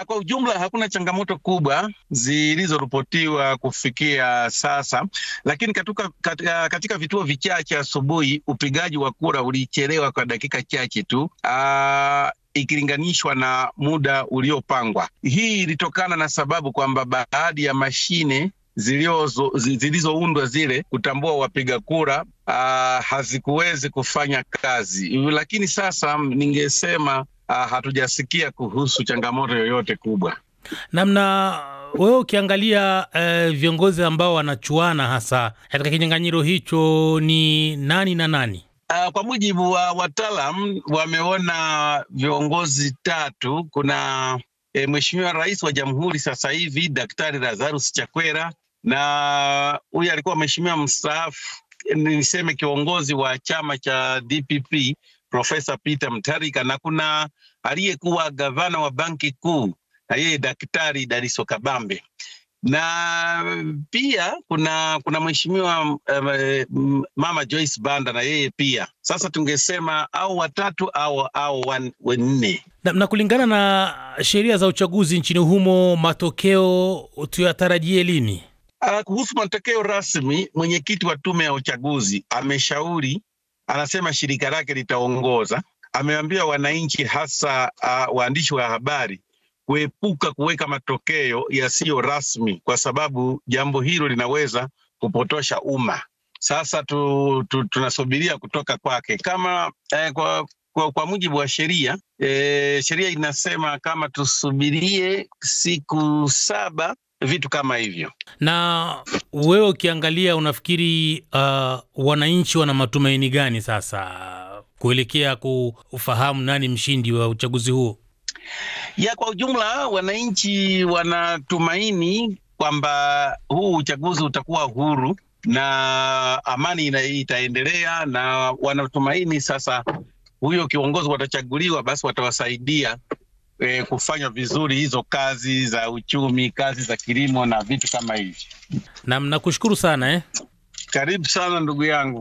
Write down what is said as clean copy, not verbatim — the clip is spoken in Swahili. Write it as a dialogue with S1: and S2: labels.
S1: Kwa ujumla hakuna changamoto kubwa zilizoripotiwa kufikia sasa, lakini katika vituo vichache asubuhi upigaji wa kura ulichelewa kwa dakika chache tu ikilinganishwa na muda uliopangwa. Hii ilitokana na sababu kwamba baadhi ya mashine zilizoundwa zile kutambua wapiga kura hazikuwezi kufanya kazi, lakini sasa ningesema hatujasikia kuhusu changamoto yoyote kubwa.
S2: Namna wewe ukiangalia viongozi ambao wanachuana hasa katika kinyang'anyiro hicho ni nani na nani?
S1: Kwa mujibu wa wataalam wameona viongozi tatu. Kuna Mheshimiwa Rais wa Jamhuri sasa hivi Daktari Lazarus Chakwera, na huyu alikuwa mheshimiwa mstaafu, niseme kiongozi wa chama cha DPP Profesa Peter Mutharika, na kuna aliyekuwa gavana wa Banki Kuu na yeye Daktari Daliso Kabambe, na pia kuna mheshimiwa Mama Joyce Banda na yeye pia. Sasa tungesema au watatu au wanne.
S2: Na kulingana na sheria za uchaguzi nchini humo, matokeo tuyatarajie lini?
S1: Kuhusu matokeo rasmi, mwenyekiti wa tume ya uchaguzi ameshauri, anasema shirika lake litaongoza. Ameambia wananchi hasa waandishi wa habari kuepuka kuweka matokeo yasiyo rasmi kwa sababu jambo hilo linaweza kupotosha umma. Sasa tunasubiria kutoka kwake. Kama kwa mujibu wa sheria, sheria inasema kama tusubirie siku 7, vitu kama hivyo.
S2: Na wewe ukiangalia unafikiri wananchi wana matumaini gani sasa kuelekea kufahamu nani mshindi wa uchaguzi huo?
S1: Ya, kwa ujumla wananchi wanatumaini kwamba huu uchaguzi utakuwa huru na amani itaendelea, na wanatumaini sasa huyo kiongozi watachaguliwa basi watawasaidia kufanya vizuri hizo kazi za uchumi, kazi za kilimo na vitu kama hivi.
S2: Na nakushukuru sana.
S1: Karibu sana ndugu yangu.